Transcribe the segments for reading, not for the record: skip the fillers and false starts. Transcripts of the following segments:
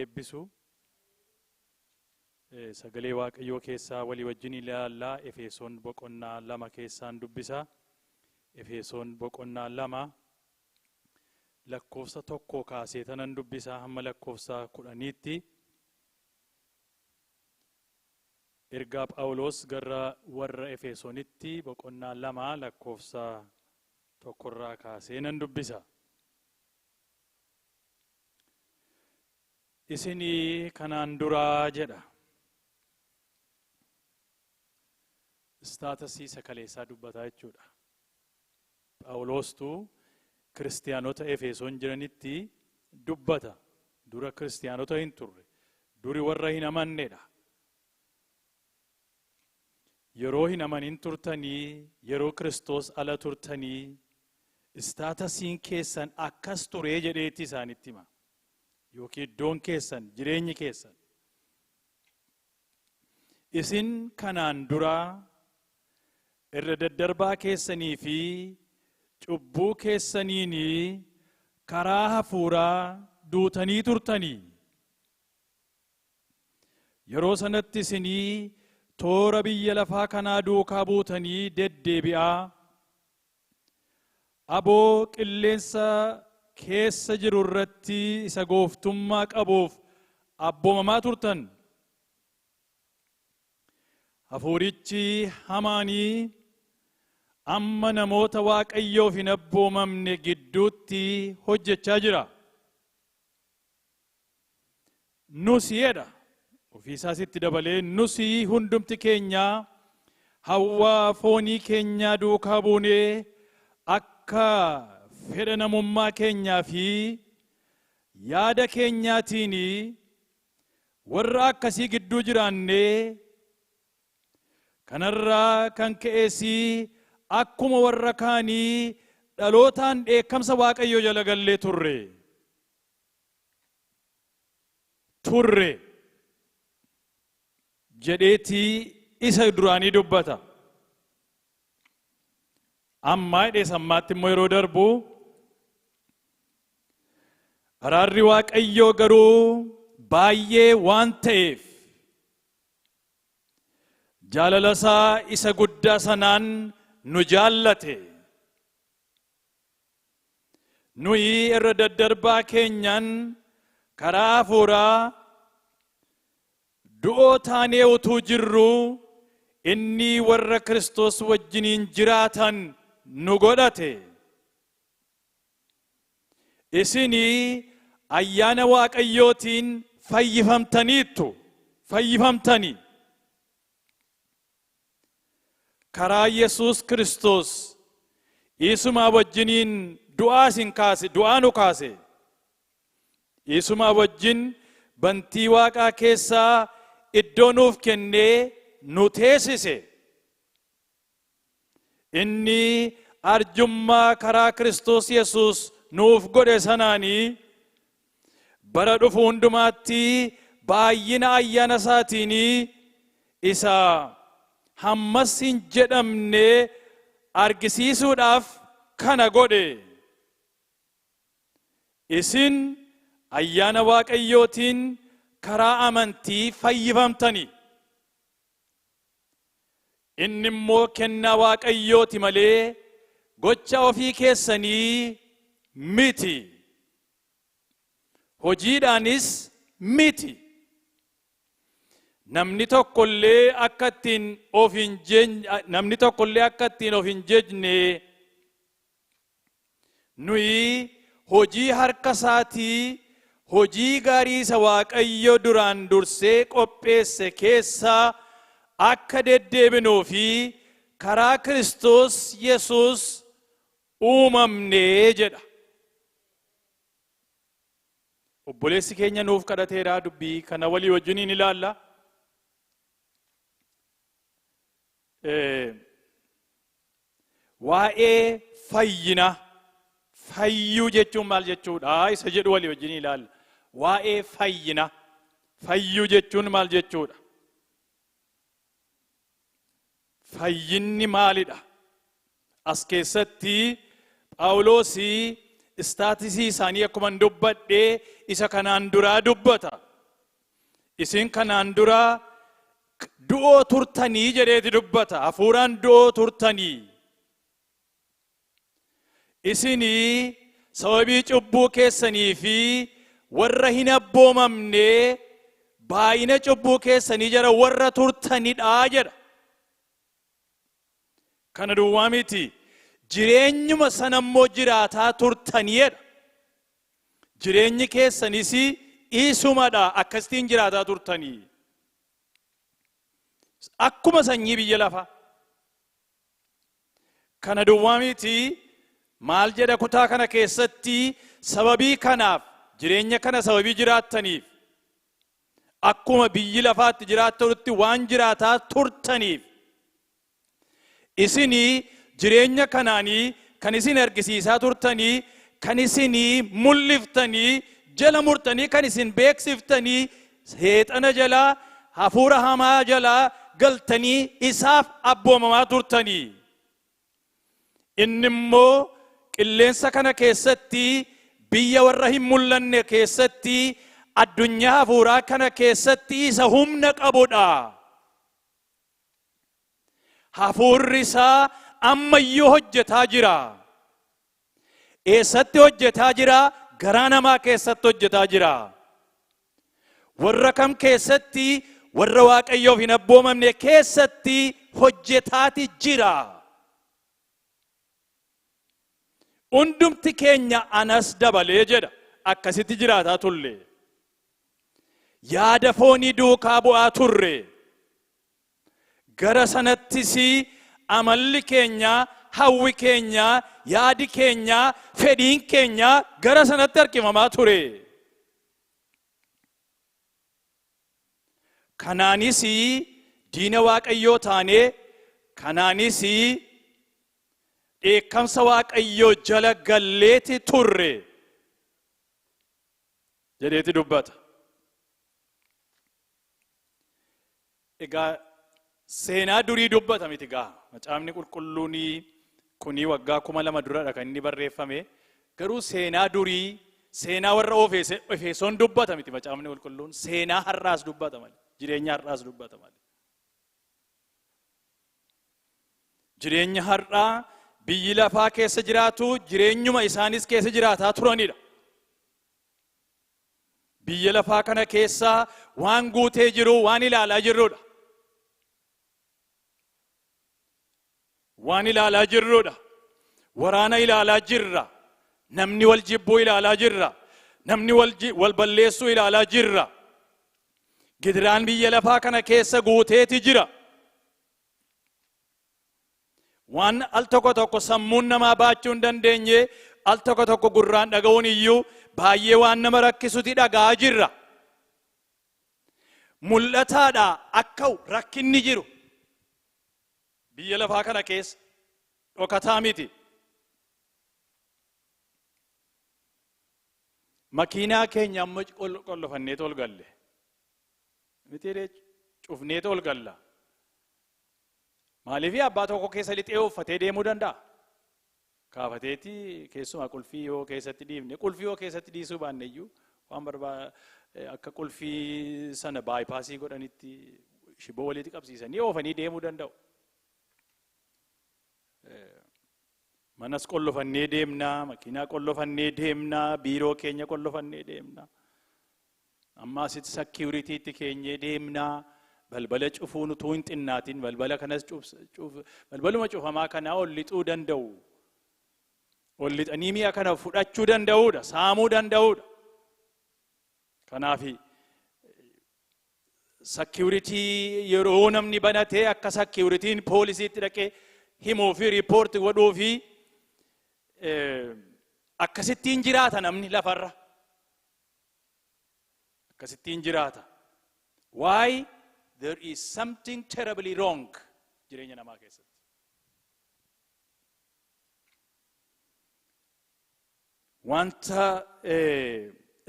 eebbisu. Sagalee Waaqayyoo keessaa walii wajjin ilaallaa. Efesoon boqonnaa 2 keessaan dubbisa. Efesoon boqonnaa 2 lakkoofsa 1 kaasee tanan dubbisaa hamma lakkoofsa 10tti. Ergaa Phaawulos gara warra Efesoonitti boqonnaa 2 lakkoofsa 1rraa kaasee nan dubbisa. Isinii kanaan duraa jedha. Istaatasii isa kaleessaa dubbataa jechuudha. Phaawulostu kiristiyaanota Efesoon jiranitti dubbata. Dura kiristiyaanota hin turre. Duri warra hin amannedha. Yeroo hin amanin turtanii, yeroo Kiristoos ala turtanii, istaatasiin keessan akkas turee jedheetti isaanitti hima. Yookiin iddoon keessan, jireenyi keessan. Isin kanaan dura irra daddarbaa keessanii fi cubbuu keessaniin karaa hafuuraa duutanii turtanii. Yeroo sanatti isinii toora biyya lafaa kanaa duukaa buutanii deddeebi'aa, aboo qilleensa keessa jiru irratti isa gooftummaa qabuuf abboomamaa turtan. Hafuurichi hamaanii amma namoota Waaqayyoof hin abboomamne gidduutti hojjechaa jira. Nusi jedha. Ofiisaas itti dabalee nusi hundumti keenya hawwa foonii keenyaa duukaa buunee akka fedha namummaa keenyaa fi yaada keenyaatiin warra akkasii gidduu jiraannee kanarraa kan ka'es akkuma warra kaanii dhalootaan dheekkamsa Waaqayyoo jala gallee turre. Turre jedheeti isa duraanii dubbata. Ammaa hidhee sammaatti immoo yeroo darbu araarri Waaqayyoo garuu baay'ee waan ta'eef jaalala isaa isa guddaa sanaan nu jaallate. Nuyi irra daddarbaa keenyaan karaa hafuuraa du'oo taanee utuu jirruu inni warra Kiristoos wajjiniin jiraatan nu godhate. Isin ayyaana Waaqayyootiin fayyifamtaniittu, fayyifamtani. Karaa Yesuus Kiristoos isumaa wajjiniin du'aa isin kaase, du'aa nu kaase. Isumaa wajjin bantii waaqaa keessaa iddoo nuuf kennee nu teessise. Inni arjummaa karaa Kiristoos Yesuus nuuf godhe sanaanii bara dhufu hundumaatti baay'ina ayyaana isaatiin isa hammas hin jedhamne argisiisuudhaaf kana godhe. Isin ayyaana Waaqayyootiin karaa amantii fayyifamtani. Inni immoo kennaa Waaqayyooti malee gocha ofii keessanii miti. Hojiidhaanis miti. Namni tokkollee akka ittiin of hin namni tokkollee akka ittiin of hin jejne nuyi hojii harka isaatii hojii gaarii isa Waaqayyo duraan dursee qopheesse keessa akka deddeebinuu fi karaa Kiristoos Yesuus uumamne jedha. Obboleessi keenya nuuf kadhateera dubbii kana walii wajjiniin ilaalla. Waa'ee fayyina fayyuu jechuun maal jechuudha isa jedhu walii wajjin ilaalla. Waa'ee fayyina fayyuu jechuun maal jechuudha? Fayyinni maalidha? As keessatti Phaawulos istaatisii isaanii akkuma dubbadhe isa kanaan duraa dubbata. Isin kanaan dura du'oo turtanii jedheeti dubbata. Hafuuraan du'oo turtanii. Isinii sababii cubbuu keessanii fi warra hin abboomamne, baay'ina cubbuu keessanii jala warra turtanidha jedha. Kana duwwaa miti, jireenyuma sana immoo jiraataa turtaniidha. Jireenyi keessanis isumadha, akkasittiin jiraataa turtanii. Akkuma sanyii biyya lafaa. Kana duwwaa miti, maal jedha kutaa kana keessatti? Sababii kanaaf, jireenya kana sababii jiraattaniif, akkuma biyyi lafaatti jiraattanitti waan jiraataa turtaniif, isinii jireenya kanaanii kan isin argisiisaa turtanii, kan isinii mul'iftanii, jala murtanii kan isin beeksiftanii, seexana jalaa, hafuura hamaa jalaa galtanii isaaf abboomamaa turtanii. Inni immoo qilleensa kana keessatti, biyya warra hin mul'anne keessatti, addunyaa hafuuraa kana keessatti isa humna qabudha. Hafuurri isaa ammayyuu hojjetaa jira. Eessatti hojjetaa jira? Garaa namaa keessatti hojjetaa jira. Warra kam keessatti? Warra Waaqayyoof hin abboomamne keessatti hojjetaati jira. Hundumti keenya, anas dabalee jedha, akkasitti jiraataa tulle. Yaada foonii duukaa bu'aa turre. Gara sanattis amalli keenya, hawwi keenya, yaadi keenya, fedhiin keenya gara sanatti harkifamaa ture. Kanaanis diina Waaqayyoo taanee, kanaanis dheekkamsa Waaqayyoo jala galleeti turre jedheeti dubbata. Egaa seenaa durii dubbata miti gaa. Macaafni Qulqulluun kuni waggaa 2000 duradha kan inni barreeffame. Garuu seenaa durii, seenaa warra Efesoon dubbata miti Macaafni Qulqulluun. Seenaa har'aas dubbata malee. Jireenya har'aas dubbata malee. Jireenya har'aa biyyi lafaa keessa jiraatu jireenyuma isaanis keessa jiraataa turanidha. Biyya lafaa kana keessa waan guutee jiru waan ilaalaa jirrudha. Waan ilaalaa jirrudha. Waraana ilaalaa jirra. Namni wal jibbuu ilaalaa jirra. Namni wal balleessuu ilaalaa jirra. Gidiraan biyya lafaa kana keessa guuteeti jira. Waan al tokko tokko sammuun namaa baachuu hin dandeenye, al tokko tokko gurraan dhaga'uun iyyuu baay'ee waan nama rakkisuti dhaga'aa jirra. Mul'ataadha akka rakkinni jiru biyya lafaa kana keessa dhokataa miti. Makiinaa keenya amma qollofannee ol galle. Miti, cufnee ol galla. Maaliif? Abbaa tokko keessa lixee uffatee deemuu danda'a. Kaafateeti keessumaa qulfii yoo keessatti dhiifne, qulfii yoo keessatti dhiisuu baanne iyyuu, waan barbaa akka qulfii sana bypass godhanitti shiboo walitti qabsiisanii oofanii deemuu danda'u. Manas qollofannee deemnaa, makiinaa qollofannee deemnaa, biiroo keenya qollofannee deemnaa. Amma asitti securitytti keenyee deemnaa. Balbala cufuun utuu hin xinnaatin, balbala kanas balbaluma cufamaa kanaa ol lixuu danda'u. Ol lixanii mi'a kana fudhachuu danda'uudha, saamuu danda'uudha. Kanaaf security yeroo namni banatee akka securityn poolisiitti dhaqee himuu fi report godhuu fi akkasittiin jiraata namni lafarra. Akkasittiin jiraata. Why? There is something terribly wrong jireenya namaa keessatti. Wanta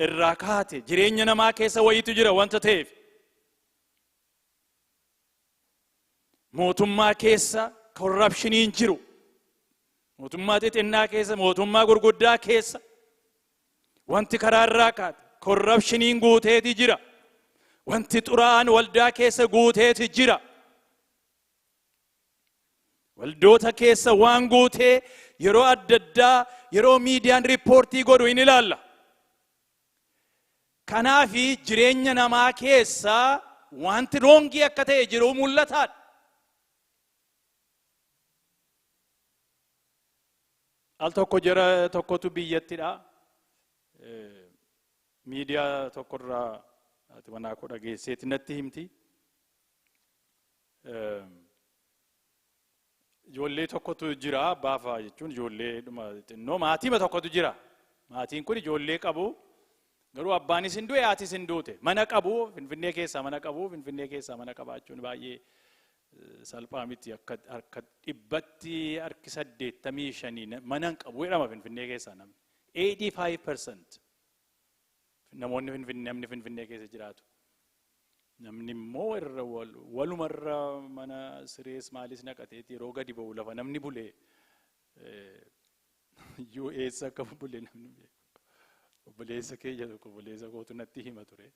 irraa kaate jireenya namaa keessa wayiitu jira wanta ta'eef. Mootummaa keessa corruptioniin jiru. Mootummaa xixinnaa keessa, mootummaa gurguddaa keessa wanti karaa irraa kaate corruptioniin guuteeti jira. Wanti xuraa'aan waldaa keessa guuteeti jira. Waldoota keessa waan guutee yeroo adda addaa yeroo miidiyaan report godhu hin ilaalla. Kanaafi jireenya namaa keessa wanti wrong akka ta'e jiru mul'ataadha. Al tokko jara tokkotu biyyattidha. Miidiyaa tokkorraa ati manaa koo dhageesseeti natti himti. Ijoollee tokkotu jira, baafa jechuun ijoollee xinnoo maatiima tokkotu jira. Maatiin kun ijoollee qabu. Garuu abbaanis hin du'e, haatis hin duute. Mana qabu, Finfinnee keessaa mana qabu, Finfinnee keessaa mana qabaachuun baay'ee salphaa miti. Akka dhibbatti harki 85 mana hin qabu jedhama Finfinnee keessaa namni. 85% namoonni Finfinnee, namni Finfinnee keessa jiraatu. Namni immoo irra walumarra mana sirees maalis naqateeti yeroo gadi ba'u lafa namni bulee iyyuu eessa akka bule namni beeku. Obboleessa keenya tokko, obboleessa kootu natti hima ture.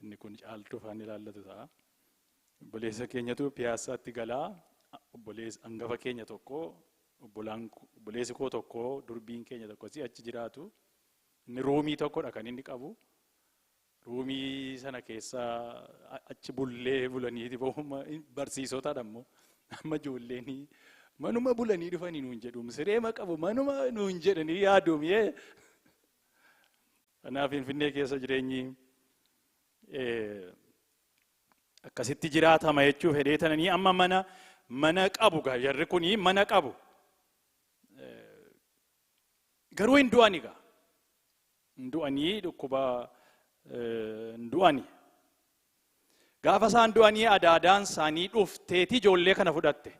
Inni kun Caaltuu afaan ilaallatu ta'a. Obboleessa keenyatu Piyaassaatti galaa, obboleessa hangafa keenya tokko, obboleessi koo tokko, durbiin keenya tokko achi jiraatu. Inni room tokkodha kan inni qabu. Room sana keessa achi bullee bulaniiti bahuma barsiisotadha immoo. Amma ijoolleen manuma bulanii dhufanii nuun jedhu, sireema qabu manuma nuun jedhanii yaadu mi'ee. Kanaaf Finfinnee keessa jireenyi akkasitti jiraatama jechuu fedhee tananii amma mana qabu gaa, jarri kuni mana qabu. Garuu hin du'ani gaa. Hin du'anii, dhukkuba hin du'ani. Gaafa isaan du'anii adaadaan isaanii dhufteeti ijoollee kana fudhatte.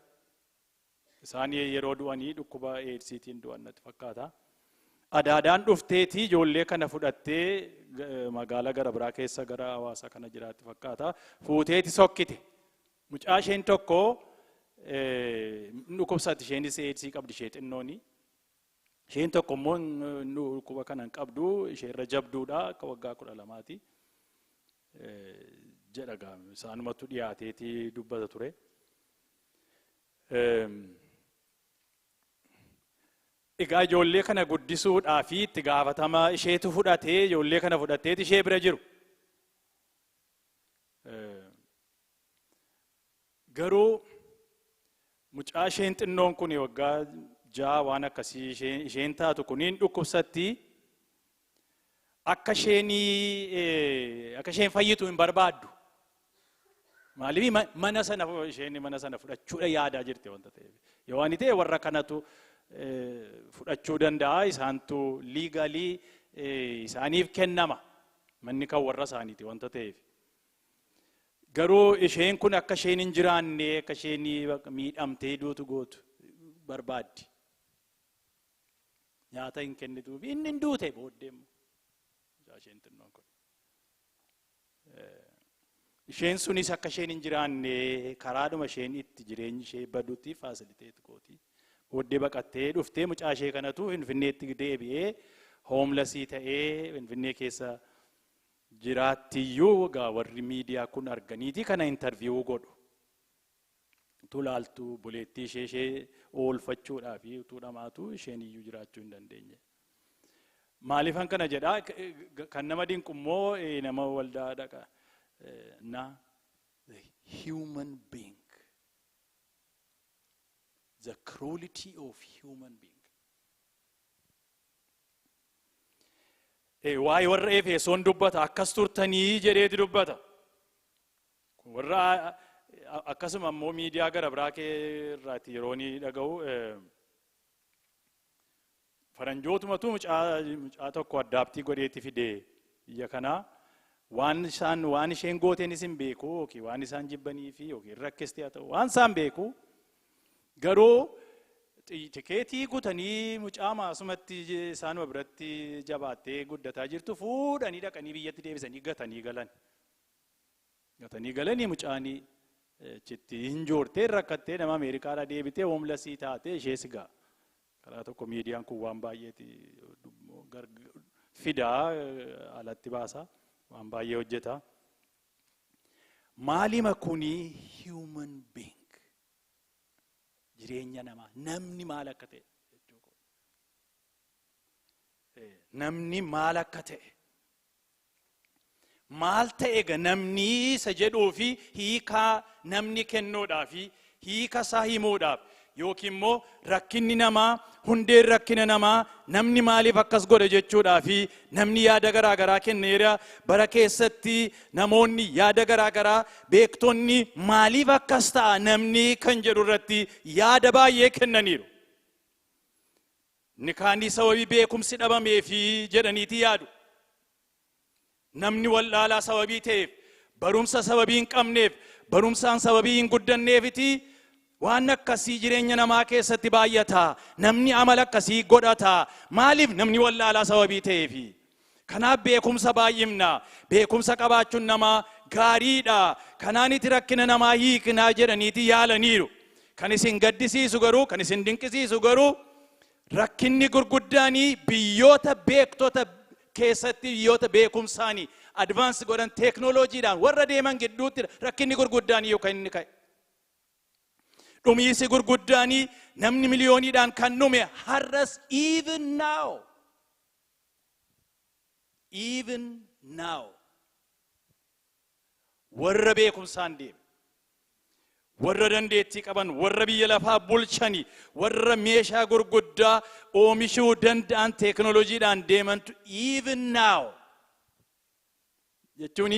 Isaan yeroo du'anii dhukkuba AIDSiitiin du'an natti fakkaata. Adaadaan dhufteeti ijoollee kana fudhattee magaalaa gara biraa keessa gara hawaasa kana jiraatti fakkaata. Fuuteeti sokkite. Mucaa isheen tokko dhukkubsatti, isheenis AIDSii qabdi, ishee xinnooni. Isheen tokko immoo dhukkuba kana hin qabdu, isheerra jabduudha, akka waggaa 12ti. Jedha gaa isaanumatu dhiyaateeti dubbata ture. Egaa ijoollee kana guddisuudhaa fi itti gaafatama isheetu fudhatee, ijoollee kana fudhatteeti ishee bira jiru. Garuu mucaa isheen xinnoon kun waggaa 6 waan akkasii isheen taatu kuniin dhukkubsatti, akka isheen fayyitu hin barbaaddu. Maaliif? Mana sana isheen mana sana fudhachuudha yaadaa jirti wanta ta'eef. Yoo ani ta'e warra kanatu fudhachuu danda'a, isaantu legally isaaniif kennama. Manni kan warra isaaniiti wanta ta'eef. Garuu isheen kun akka isheen hin jiraanne, akka isheen miidhamtee duutu gootu barbaaddi. Nyaata hin kennituuf, inni hin duute booddee immoo. Isheen xinnoon kun. Isheen sunis akka isheen hin jiraanne karaadhuma isheen itti jireenyi ishee badutti facilitate gooti. Booddee baqattee dhuftee mucaa ishee kanatu Finfinneetti deebi'ee homeless ta'ee Finfinnee keessa jiraattiyyuu egaa warri miidiyaa kun arganiiti kana interview godhu. Utuu laaltu buleettii ishee oolfachuudhaa fi utuu dhamaatu isheen iyyuu jiraachuu hin dandeenye. Maaliifan kana jedhaa? Kan nama dinqu immoo nama waldaa dhaqa. Na the human being. The cruelty of human being. Waa'ee warra Efesoon dubbata, akkas turtanii jedheeti dubbata. Warra akkasuma immoo miidiyaa gara biraa irraati yeroo inni dhaga'u, faranjootumatu mucaa tokko adopt godheeti fide biyya kanaa. Waan isaan waan isheen gooteenis hin beeku, yookiin waan isaan jibbanii fi yookiin rakkiste haa ta'u, waan isaan beeku, garuu tikeetii kutanii mucaa maasumatti isaanuma biratti jabaattee guddataa jirtu fuudhanii dhaqanii biyyatti deebisanii gatanii galan. Gatanii galanii mucaanii achitti hin joortee, rakkattee, nama Ameerikaadhaa deebitee homeless taatee ishee sigaa. Karaa tokko miidiyaan kun waan baay'eeti fidaa, alatti baasa, waan baay'ee hojjeta. Maalima kuni human being, jireenya namaa, namni maal akka ta'e, namni maal akka ta'e, maal ta'e ega namni isa jedhuu fi hiikaa namni kennuudhaa fi hiika isaa himuudhaaf, yookiin immoo rakkinni namaa, hundeen rakkina namaa, namni maaliif akkas godhe jechuudhaa fi namni yaada garaa garaa kenneera. Bara keessatti namoonni yaada garaa garaa, beektonni maaliif akkas ta'a namni kan jedhu irratti yaada baay'ee kennaniiru. Inni kaanii sababii beekumsi dhabameefi jedhaniiti yaadu. Namni wallaalaa sababii ta'eef, barumsa sababii hin qabneef, barumsaan sababii hin guddanneefiti waan akkasii jireenya namaa keessatti baay'ata. Namni amala akkasii godhata. Maaliif? Namni wallaalaa sababii ta'eefi. Kanaaf beekumsa baay'imna. Beekumsa qabaachuun namaa gaariidha. Kanaaniti rakkina namaa hiiknaa jedhaniiti yaalaniiru. Kan isin gaddisiisu garuu, kan isin dinqisiisu garuu, rakkinni gurguddaanii biyyoota beektota keessatti, biyyoota beekumsaanii advance godhan, teeknooloojiidhaan warra deeman gidduutti rakkinni gurguddaanii yookaan inni ka'e. Dhumiisi gurguddaanii, namni miliyooniidhaan kan dhume har'as, even now, even now, warra beekumsaan deeme, warra dandeettii qaban, warra biyya lafaa bulchanii, warra meeshaa gurguddaa oomishuu danda'an, teeknooloojiidhaan deemantu even now jechuun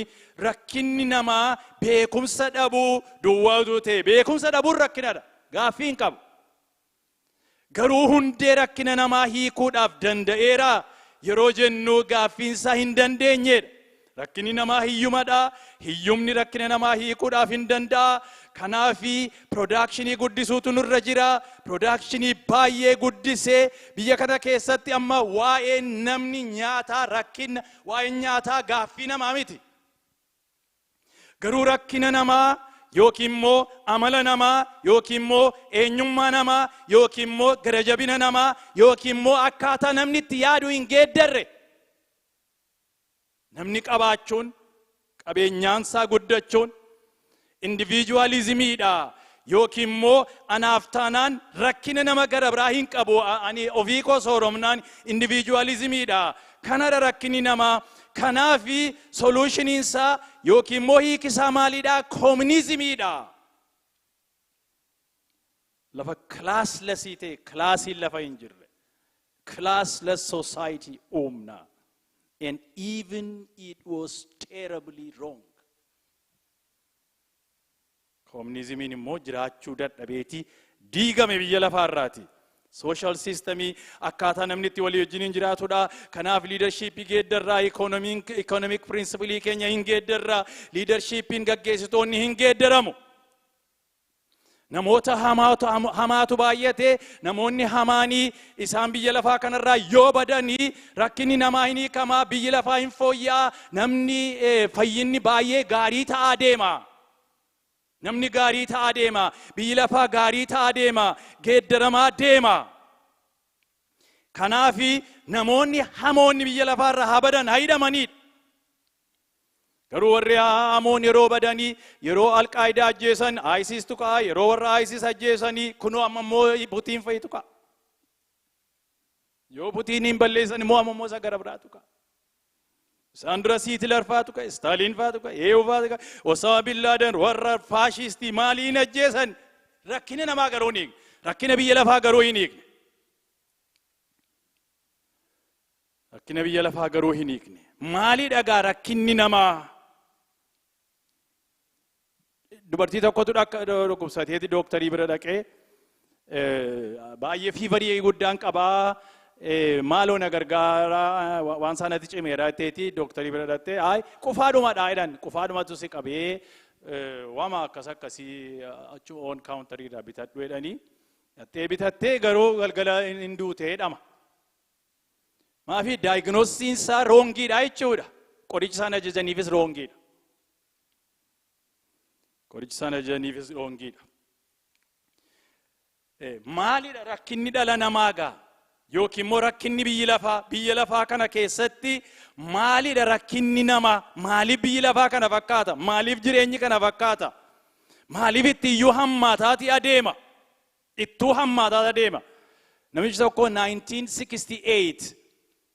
rakkinni namaa beekumsa dhabuu duwwaatu ta'e. Beekumsa dhabuun rakkinadha, gaaffii hin qabu. Garuu hundee rakkina namaa hiikuudhaaf danda'eera yeroo jennu gaaffiinsaa hin dandeenyedha. Rakkinni namaa hiyyumadha. Hiyyumni rakkina namaa hiikuudhaaf hin danda'a. Kanaafi production guddisuutu nurra jira. Production baay'ee guddisee biyya kana keessatti amma waa'ee namni nyaataa, rakkina waa'ee nyaataa gaaffii namaa miti. Garuu rakkina namaa yookiin immoo amala namaa yookiin immoo eenyummaa namaa yookiin immoo garajabina namaa yookiin immoo akkaataa namni itti yaadu hin geeddarre. Namni qabaachuun, qabeenyaansaa guddachuun individualismiidha yookiin immoo anaaf taanaan rakkina nama gara biraa hin qabu, ani ofii koo sooromnaan individualismiidha. Kanadha rakkinni namaa. Kanaafi solutioniinsaa yookiin immoo hiikisaa maalidha? Koominizimiidha. Lafa classlessii ta'e, classiin lafa hin jirre, classless society uumna. And even it was terribly wrong. Koominizimiin immoo jiraachuu dadhabeeti diigame biyya lafaarraati. Social systemii akkaataa namni itti walii wajjiniin jiraatudha. Kanaaf leadershipii geeddarraa, economic principlii keenya hin geeddarraa, leadershipiin gaggeessitoonni hin geeddaramu. Namoota hamaatu baay'ate. Namoonni hamaanii isaan biyya lafaa kanarraa yoo badanii rakkinni namaa hin hiikamaa, biyyi lafaa hin fooyya'aa, namni fayyinni baay'ee gaarii ta'aa deema. Namni gaarii ta'aa deema, biyyi lafaa gaarii ta'aa deema, geeddaramaa deema. Kanaafi namoonni hamoonni biyya lafaarraa haa badan, haa hidhamaniidha. Garuu warri hamoon yeroo badanii, yeroo Alqaayidaa ajjeesan ISIS ka'a, yeroo warra ISIS ajjeesanii kunoo amma immoo Putiin fa'itu ka'a. Yoo Putiin hin balleessan immoo amma immoo isa gara biraatu ka'a. Isaan dura Hitler faatu ka'e, Staaliin faatu ka'e, Eeyu faatu ka'e, Osama bin Laaden, warra faashistii maaliin ajjeesan, rakkina namaa garuu hin hiikne. Rakkina biyya lafaa garuu hin hiikne. Rakkina biyya lafaa garuu hin hiikne. Maali dhagaa rakkinni namaa? Dubartii tokkotu dhukkubsateeti dooktarii bira dhaqee, baay'ee feverii guddaan qabaa, maaloo na gargaaraa, waan sanatti cimeera jetteeti dooktarii bira dhaqxee, "Ayi, qufaadhumadha," jedhan. "Qufaadhumatu si qabee, waama akkas akkasii achi on counterii irraa bitadhu," jedhanii. Dhaqxee bitattee garuu galgala hin duutee jedhama. Maafi? Diagnosisiin isaa wrongiidha jechuudha. Qorichi isaan ajajaniifis wrongiidha. Qorichi isaan ajajaniifis wrongiidha. Maalidha rakkinni dhala namaa gaa? Yookiin immoo rakkinni biyyi lafaa, biyya lafaa kana keessatti maalidha rakkinni namaa? Maaliif biyyi lafaa kana fakkaata? Maaliif jireenyi kana fakkaata? Maaliif itti iyyuu hammaataati adeema? Ittuu hammaataati adeema. Namichi tokko 1968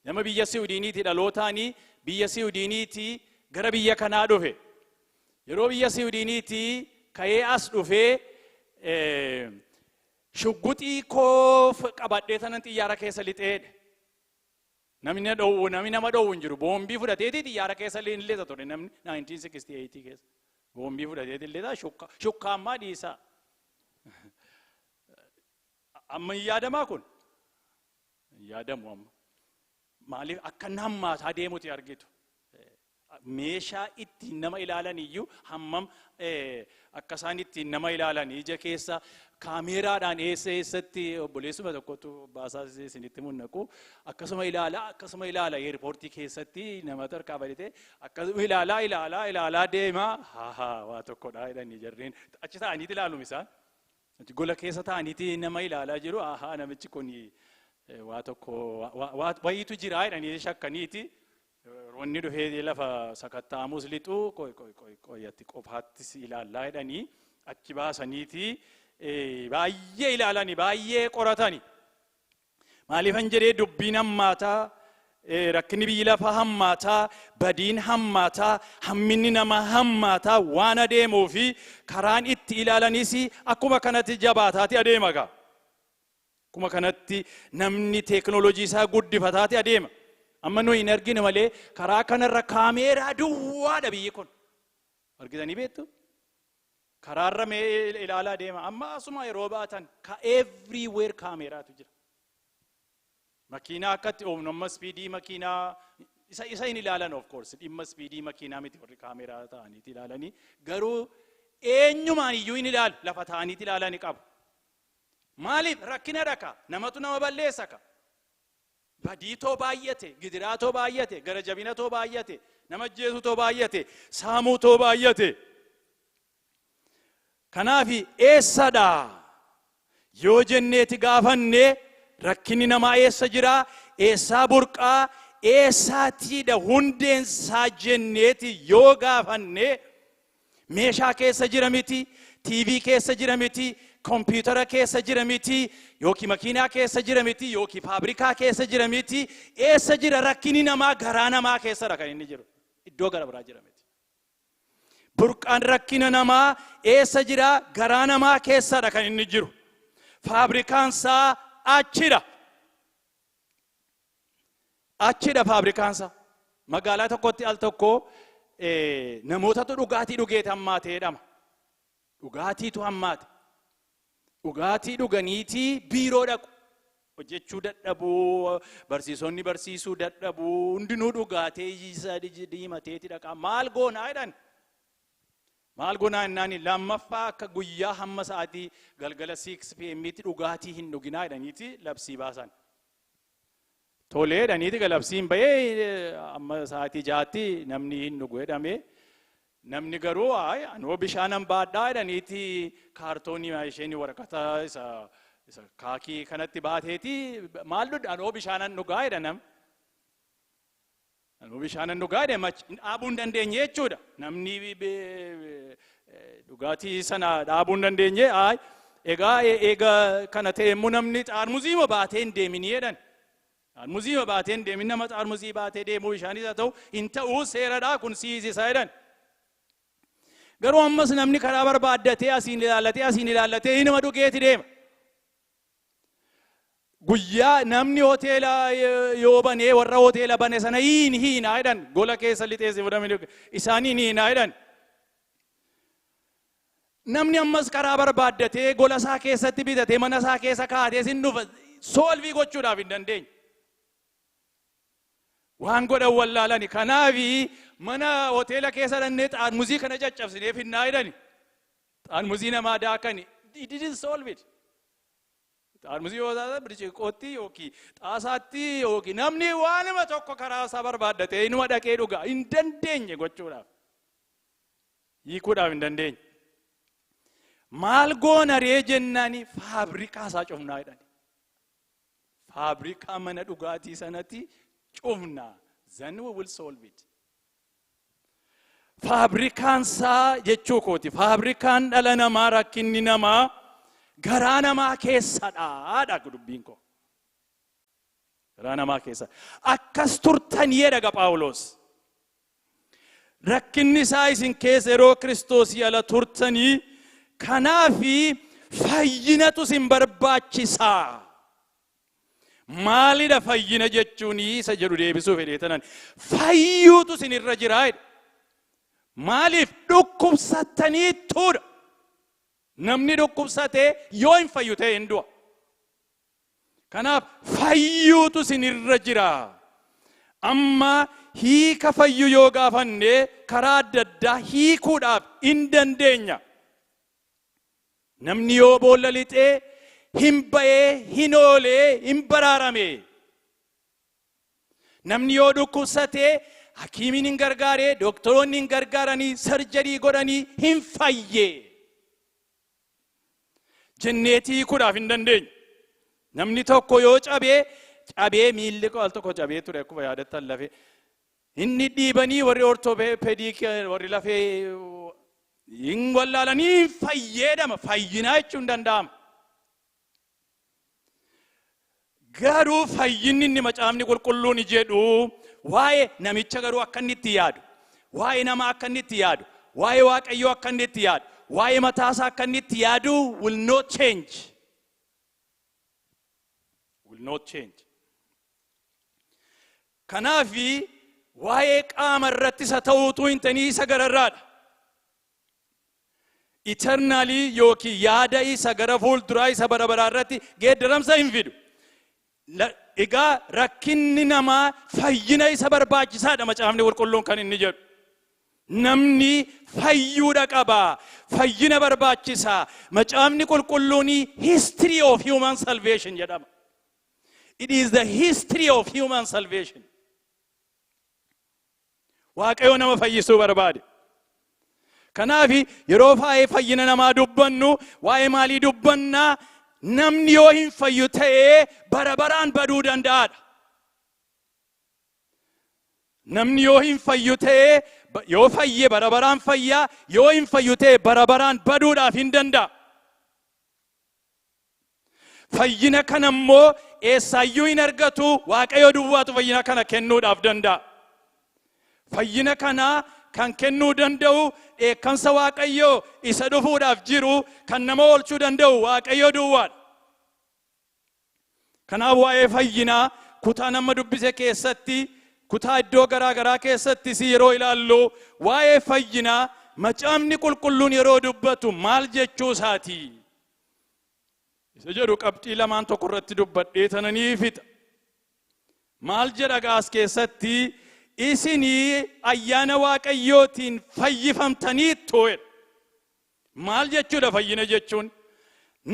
nama biyya Siwiidiniiti, dhalootaanii biyya Siwiidiniiti gara biyya kanaa dhufe. Yeroo biyya Siwiidiniiti ka'ee as dhufee, "Shugguxii koo qabadhee tanan xiyyaara keessa lixeedha. Namni na dhowwu, namni nama dhowwu hin jiru. Boombii fudhateeti xiyyaara keessa lixa ture namni 1968 keessa. Boombii fudhateeti lixa, shukkaammaa dhiisaa. Amma hin yaadamaa kun? Hin yaadamu amma. Maaliif akka inni hammaataa deemuti argitu. Meeshaa ittiin nama ilaalan iyyuu, hammam akka isaan ittiin nama ilaalan, ija keessa kaameeraadhaan eessa eessatti, obboleessuma tokkotu baasaa isinitti mul'aqu, akkasuma ilaalaa, akkasuma ilaala, airportii keessatti nama tarkaa badite akkasuma ilaalaa ilaalaa ilaalaa deema. "Haa, waa tokkodha," jedhanii jarreen achi ta'aniiti ilaalum isaan. Achi gola keessa ta'aniiti nama ilaalaa jiru. "Haa, namichi kun waa tokko wayiitu jira," jedhanii shakkaniiti. Wanni dhufee lafa sakatta'amus lixu, "Qoy, qoy, qoy, qoyyatti qofaattis ilaallaa," jedhanii achi baasaniiti baay'ee ilaalani, baay'ee qoratani. Maaliifan jedhee, dubbiin hammaataa, rakkinni biyyi lafaa hammaataa, badiin hammaataa, hamminni namaa hammaataa waan adeemuu fi karaan itti ilaalanis akkuma kanatti jabaataati adeema gaa. Akkuma kanatti namni teekinooloojii isaa guddifataati adeema. Amma nuyi hin argine malee karaa kanarra kaameeraa duwwaadha biyyi kun. Argitanii beektu? Karaarra mee ilaalaa deema. Amma asuma yeroo baatan ka everywhere kaameeraatu jira. Makiinaa akkatti oofnu, amma speedii makiinaa isa hin ilaalan. Of course, dhimma speedii makiinaa miti warri kaameeraa ta'aniiti ilaalanii, garuu eenyumaan iyyuu hin ilaalu, lafa ta'aniiti ilaalanii qabu. Maaliif rakkina dhaka, namatu nama balleessa ka. Badiitoo baay'ate, gidiraatoo baay'ate, gara jabinatoo baay'ate, nama ajjeesutoo baay'ate, saamuutoo baay'ate. Kanaaf eessadha yoo jenneeti gaafanne, rakkinni namaa eessa jira, eessaa burqaa, eessaatiidha hundeensaa jenneeti yoo gaafanne, meeshaa keessa jira miti, TV keessa jira miti, kompiitara keessa jira miti, yookiin makiinaa keessa jira miti, yookiin faabrikaa keessa jira miti. Eessa jira rakkinni namaa? Garaa namaa keessadha kan inni jiru, iddoo gara biraa jira miti. Burqaan rakkina namaa eessa jira? Garaa namaa keessadha kan inni jiru. Faabrikaan isaa achidha. Achidha faabrikaan isaa. Magaalaa tokkotti al tokko namootatu dhugaatii dhugeet hammaate jedhama. Dhugaatiitu hammaate. Dhugaatii dhuganiitii biiroo dhaqu. Hojjechuu dadhabuu, barsiisonni barsiisuu dadhabuu, hundinuu dhugaatee isa diimateeti dhaqa. "Maal goonaa?" jedhan. "Maal goonaa?" jennaan, lammaffaa akka guyyaa hamma sa'aatii galgala 6 pm'tti dhugaatii hin dhuginaa jedhaniiti labsii baasan. Tolee jedhaniiti labsiin bahee, amma sa'aatii 6tti namni hin dhugu jedhame. Namni garuu, "Anoo bishaanan baadhaa," jedhaniiti kaartoonii isheen waraqata isa kaakii kanatti baateeti, "Maal dhugda?" "Anoo bishaanan dhugaa," jedha namni. "Anoo bishaanan dhugaa," jedhe. Dhaabuu hin dandeenye jechuudha. Namni dhugaatii sana dhaabuu hin dandeenye. Egaa eega kana ta'e immoo namni xaarmuzii baatee hin deeminii jedhan. Xaarmuzii baatee hin deemin, nama xaarmuzii baatee deemuu bishaanis haa ta'u hin ta'uu, seeradhaa kun siisisaa jedhan. Garuu ammas namni karaa barbaaddatee asiin ilaallatee asiin ilaallatee inuma dhugeeti deema. Guyyaa namni hoteela yoo banee, warra hoteela bane sana hiin hiinaa jedhan, gola keessa lixeessi fudhamee isaaniin hiinaa jedhan. Namni ammas karaa barbaaddatee gola isaa keessatti bitatee mana isaa keessa kaa'atee sin dhufa, solve gochuudhaaf hin dandeenye. Waan godhan wallaalani. Kanaafi mana hoteela keessa dhannee xaarmuzii kana caccabsinee finnaa jedhani. Xaarmuzii namaa daakani. It didn't solve it. Xaarmuzii yoo taate birciqootti yookiin xaasaatti yookiin namni waanuma tokko karaa isaa barbaaddatee inuma dhaqee dhugaa, hin dandeenye gochuudhaaf. Hiikuudhaaf hin dandeenye. "Maal goona ree?" jennaani, "Faabrikaa isaa cufnaa," jedhani. Faabrikaa mana dhugaatii sanatti cufna. Then we will solve it. Faabrikaan isaa jechuu kooti. Faabrikaan dhala namaa, rakkinni namaa garaa namaa keessadha dubbiin koo. Garaa namaa keessa. Akkas turtanii jedha Phaawulos. Rakkinni isaa isin keessa yeroo Kiristoosii ala turtanii, kanaafi fayyinatu isin barbaachisaa. Maalidha fayyina jechuun isa jedhu deebisuu fedhee tanan, fayyuutu isin irra jiraa jedha. Maaliif? Dhukkubsattaniittuudha. Namni dhukkubsatee yoo hin fayyu ta'e hin du'a. Kanaaf fayyuutu isin irra jira. Amma hiika fayyu yoo gaafanne, karaa adda addaa hiikuudhaaf hin dandeenya. Namni yoo boolla lixee hin ba'ee, hin oolee, hin baraarame. Namni yoo dhukkubsatee hakiimiin hin gargaaree, doktoroonni hin gargaaranii, surgery godhanii hin fayyee jenneetii hiikuudhaaf hin dandeenyu. Namni tokko yoo cabee, cabee miilli al tokko cabee ture, akkuma yaadattan lafee. Inni dhiibanii warri orthopedic, warri lafee hin wallaalanii, hin fayyeedhama, fayyinaa jechuun hin danda'ama. Garuu fayyinni inni Macaafni Qulqulluun jedhu waa'ee namicha garuu akka inni itti yaadu, waa'ee nama akka inni itti yaadu, waa'ee Waaqayyoo akka inni itti yaadu, waa'ee mataasaa akka inni itti yaadu will not change. Will not change. Kanaafi waa'ee qaama irratti isa ta'uutu hin ta'in, isa gararraadha. Eternal yookiin yaada isa gara fuulduraa, isa bara baraa irratti geeddaramsa hin fidu. Egaa rakkinni namaa fayyina isa barbaachisaadha Macaafni Qulqulluun kan inni jedhu. Namni fayyuudha qaba. Fayyina barbaachisaa. Macaafni Qulqulluun history of human salvation jedhama. It is the history of human salvation. Waaqayyo nama fayyisuu barbaade. Kanaaf yeroo waa'ee fayyina namaa dubbannu, waa'ee maalii dubbannaa? Namni yoo hin fayyu ta'ee bara baraan baduu danda'aadha. Namni yoo hin fayyu ta'ee, yoo fayye bara baraan fayyaa, yoo hin fayyu ta'e bara baraan baduudhaaf hin danda'a. Fayyina kana immoo eessaayyuu hin argatu, Waaqayyo duwwaatu fayyina kana kennuudhaaf danda'a. Fayyina kana kan kennuu danda'u, dheekkamsa Waaqayyoo isa dhufuudhaaf jiru kan nama oolchuu danda'u Waaqayyo duwwaadha. Kanaaf waa'ee fayyinaa kutaa nama dubbise keessatti, kutaa iddoo garaa garaa keessattis yeroo ilaallu, waa'ee fayyinaa Macaafni Qulqulluun yeroo dubbatu maal jechuu isaati? Isa jedhu qabxii lamaan tokko irratti dubbadhee tananii fixa. Maal jedha gaas keessatti? Isinii ayyaana Waaqayyootiin fayyifamtaniittu jedha. Maal jechuudha fayyina jechuun?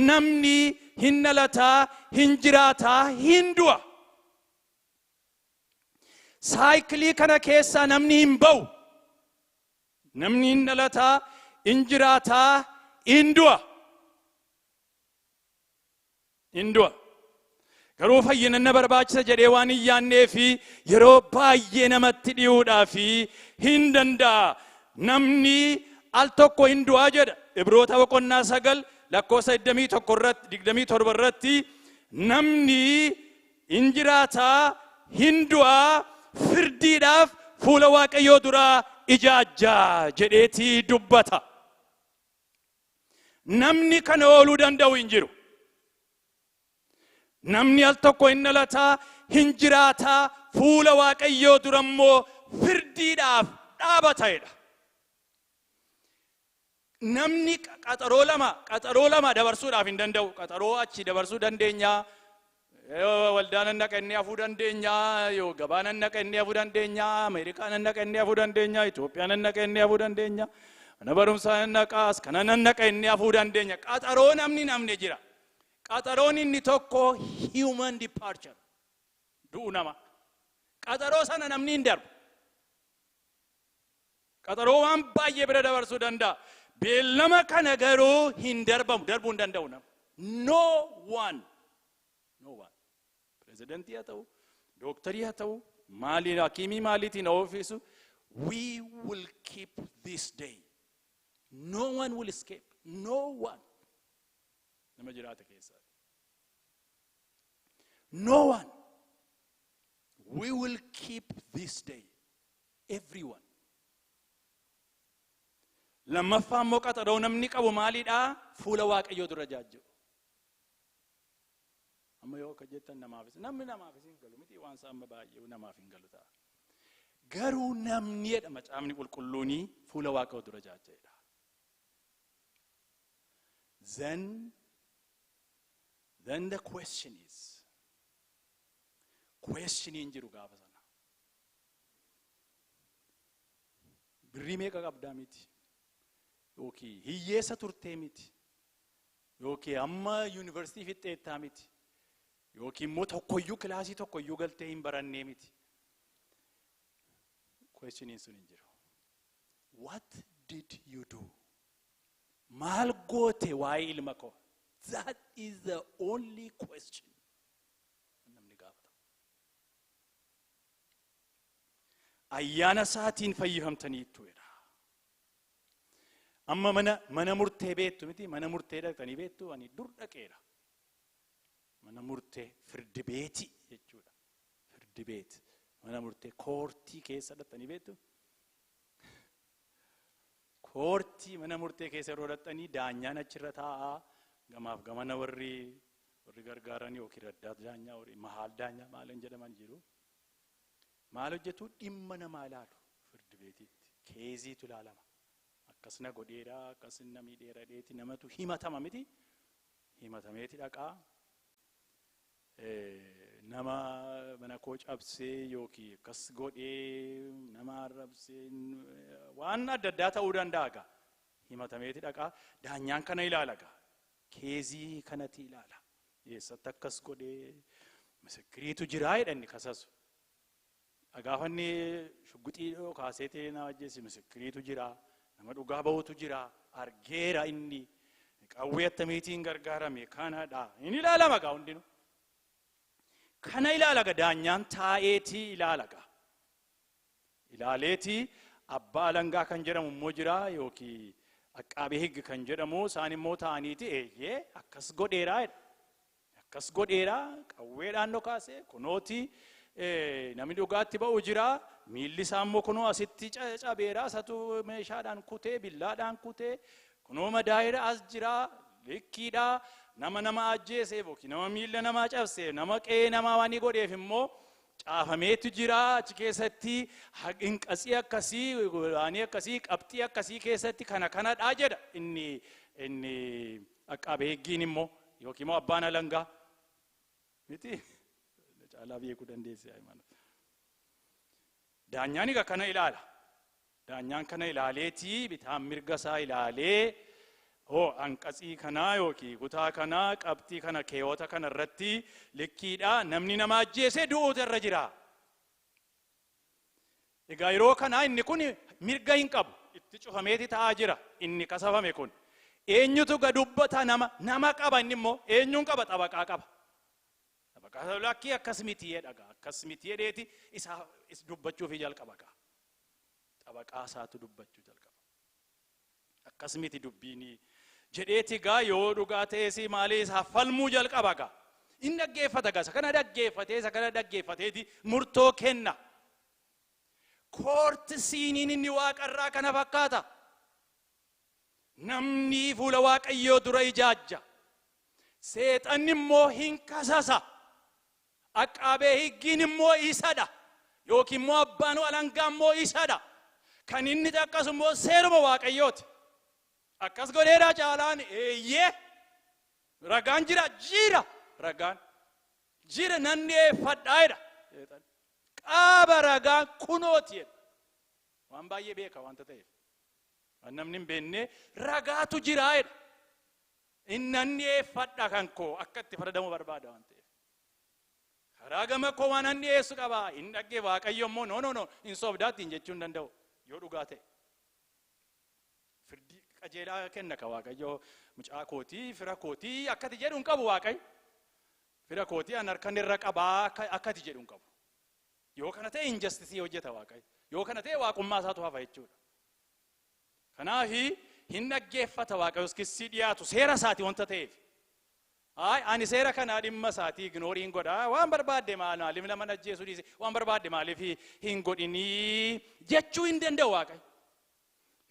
Namni hin dhalataa, hin jiraataa, hin du'a. Cycle kana keessaa namni hin ba'u. Namni hin dhalataa, hin jiraataa, hin du'a. Hin du'a. Garuu fayyina na barbaachisa jedhee waan hin yaannee fi yeroo baay'ee namatti dhi'uudhaa fi hin danda'a. Namni al tokko hin du'aa jedha. Ibroota boqonnaa 9 lakkoofsa 21 irratti, 27 irratti, namni hin jiraataa, hin du'aa, firdiidhaaf fuula Waaqayyoo duraa ijaajjaa jedheetii dubbata. Namni kana ooluu danda'u hin jiru. Namni al tokko hin dhalataa, hin jiraataa, fuula Waaqayyoo dura immoo firdiidhaaf dhaabata'edha. Namni qaxaroo lama dabarsuudhaaf hin danda'u. Qaxaroo achi dabarsuu dandeenya. Waldaa nan dhaqa inni hafuu dandeenya. Yoo gabaa nan dhaqa inni hafuu dandeenya. Ameerikaa nan dhaqa inni hafuu dandeenya. Itoophiyaa nan dhaqa inni hafuu dandeenya. Mana barumsaa nan dhaqaas kana nan dhaqa inni hafuu dandeenya. Qaxaroo namni namne jira. Qaxaroon inni tokko human departure. Du'u nama. Qaxaroo sana namni hin darbu. Qaxaroo waan baay'ee bira dabarsuu danda'a. Beellama kana garuu hin darbamu, darbuu hin danda'u nama. No one. No one. Praise the Lord. Pirezidantii haa ta'u, dooktarii haa ta'u, maaliin hakiimii maaliitiin ofiisu, we will keep this day. No one will escape. No one. Nama jiraata keessaa. No one. We will keep this day. Everyone. Lammaffaa immoo qaxaroo namni qabu maalidhaa? Fuula Waaqayyoo dura jaajji'u. Amma yoo akka jettan namaafis namni namaafis hin galu miti, waan isaa amma baay'ee namaaf hin galu ta'a. Garuu namni jedha Macaafni Qulqulluunii fuula Waaqayyoo dura jaajja'edha. Then the question is, questioniin jiru gaafa sana. Birrii meeqa qabdaa miti? Yookiin hiyyeessa turtee miti? Yookiin amma yuunivarsiitii fixxeettaa miti? Yookiin immoo tokkoyyuu kilaasii tokkoyyuu galtee hin barannee miti? Questioniin sun hin jiru. What did you do? Maal goote waa'ee ilma koo? That is the only question namni gaafatamu. Ayyaana isaatiin fayyifamtaniittu jedha. Amma mana murtee beektu miti, mana murtee dhaqxanii beektu, ani dur dhaqeera. Mana murtee firdi beeti jechuudha. Firdi beeti. Mana murtee koortii keessa dhaqxanii beektu. Koortii mana murtee keessa yeroo dhaqxanii daanyaan achirra taa'aa, gamaaf gamana warri gargaaran yookiin raddaat daanyaa, warri mahaal daanyaa maal hin jedhaman jiru. Maal hojjetu? Dhimma namaa ilaalu firdi beetiitti. Keeziitu ilaalama. Akkas na godheera, akkas na miidheera dheeti namatu himatama miti. Himatameeti dhaqaa. Nama mana koo cabsee yookiin akkas godhee nama arrabsee waan adda addaa ta'uu danda'a gaa. Himatameeti dhaqaa. Daanyaan kana ilaala gaa. Keezii kanatti ilaala. Eessatti akkas godhee misikiriitu jiraa jedhanni kasasu. Gaafanni shugguxii kaaseetee nama ajjeese misikiriitu jira. Nama dhugaa bahutu jira. Argeera inni. Qawwee attamiitiin gargaarame kanadha. Inni ilaalama gaa hundinuu. Kana ilaala gaa daanyaan taa'eetii ilaala gaa. Ilaaleetii abbaa alangaa kan jedhamu immoo jira yookiin aqqaabee higgi kan jedhamu isaan immoo taa'aniiti eeyyee akkas godheeraa jedha. Akkas godheeraa qawweedhaan dhokaase kunooti namni dhugaatti ba'u jira, miilli isaa immoo kunoo asitti cabeera, isatu meeshaadhaan kutee billaadhaan kutee kunoo madaa'eera as jira likkiidha, nama nama ajjeeseef yookiin nama miilla namaa cabseef nama qe'ee namaa waan godheef immoo caafameetu jira achi keessatti hinqasii akkasii waanii akkasii qabxii akkasii keessatti kana kanadhaa jedha inni aqqaabee higgiin immoo yookiin immoo abbaan alangaa miti caalaa beekuu dandeesse Hayimaanot. Daanyaan egaa kana ilaala. Daanyaan kana ilaaleetii bitaan mirga isaa ilaalee hoo hanqasii kanaa yookiin kutaa kanaa qabxii kana keewwata kana irratti likkiidha namni nama ajjeesee du'uutu irra jira. Egaa yeroo kanaa inni kun mirga hin qabu itti cufameeti taa'aa jira inni kasafame kun. Eenyutu ga dubbata nama qaba inni immoo eenyuun qaba xabaqaa qaba. Xabaqaa lakkii akkas miti jedha gaa akkas miti jedheeti isaa dubbachuuf jalqaba gaa. Xabaqaa isaatu dubbachuu jalqaba. Akkas miti dubbiini jedheeti gaa yoo dhugaa ta'es maalii isaa falmuu jalqaba gaa. Inni dhaggeeffata gaa isa kana dhaggeeffatee isa kana dhaggeeffateeti murtoo kenna. Koorti siiniin inni waaqarraa kana fakkaata. Namni fuula Waaqayyoo dura ijaajja. Seexanni immoo hin kasasa. Aqqaabee higgiin immoo isadha. Yookiin immoo abbaan alangaa immoo isadha. Kan inni xaqqasu immoo seeruma Waaqayyooti. Akkas godheedha caalaan eeyyee. Ragaan jira jira ragaan. Jira nan dhiyeeffadhaa jedha. Qaaba ragaan kunooti jedha. Waan baay'ee beeka wanta ta'eef. Waan namni hin beekne ragaatu jira jedha. Innan dhiyeeffadha kan koo akka itti fayyadamu barbaada waan ta'eef. Karaa gama koo waan an dhiyeessu qaba. Hin dhaggee Waaqayyo immoo no no no hin soobdaattiin jechuu hin danda'u yoo dhugaa ta'e. Firdii qajeelaa kenna ka Waaqayyo mucaa kootii fira kootii akkati jedhu hin qabu Waaqayyo. Fira kootii an harkan irra qabaa akkati jedhu hin qabu. Yoo kana ta'e injustice hojjeta Waaqayyo. Yoo kana ta'e waaqummaa isaatu hafa jechuudha. Kanaafi hin dhaggeeffata Waaqayyos kissii dhiyaatu seera isaati wanta ta'eef. Ay, ani seera kanaa dhimma isaatii ignore iin godha. Waan barbaadde maaliif nama ajjeesuu dhiise, waan barbaadde maaliif hin godhinii jechuu hin danda'u Waaqayyo.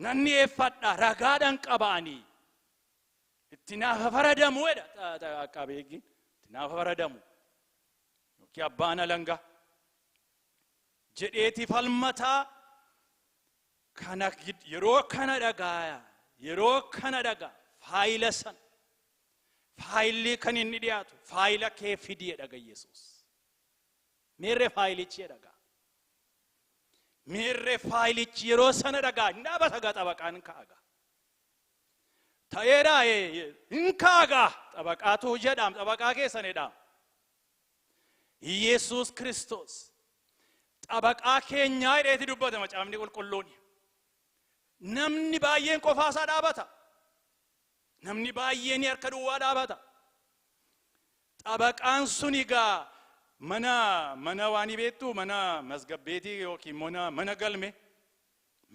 Nan dhiyeeffadha, ragaadhaan qaba'anii. Itti naafa faradamu jedha qabeeggiin. Itti naafa faradamu. Yookiin abbaan alangaa. Jedheeti falmataa kana yeroo kana dhagaa, yeroo kana dhagaa faayila sana, faayilli kan inni dhiyaatu, "Faayila kee fidii," dhaga Yesuus. "Meerree faayilichi?" dhagaa. "Meerree faayilichi?" Yeroo sana dhagaa hin dhaabata gaa, xabaqaan ka'agaa. Ta'eeraa hin ka'agaa, xabaqaatu jedhaam, xabaqaa keessan jedhaam. Yesuus Kiristoos xabaqaa keenyaa jedheeti dubbata Macaafni Qulqulluun. Namni baay'een qofaasaa dhaabata. Namni baay'een harka duwwaa dhaabata. Xabaqaan sun egaa mana waan beektu, mana masgabbeetii yookiin mana galme.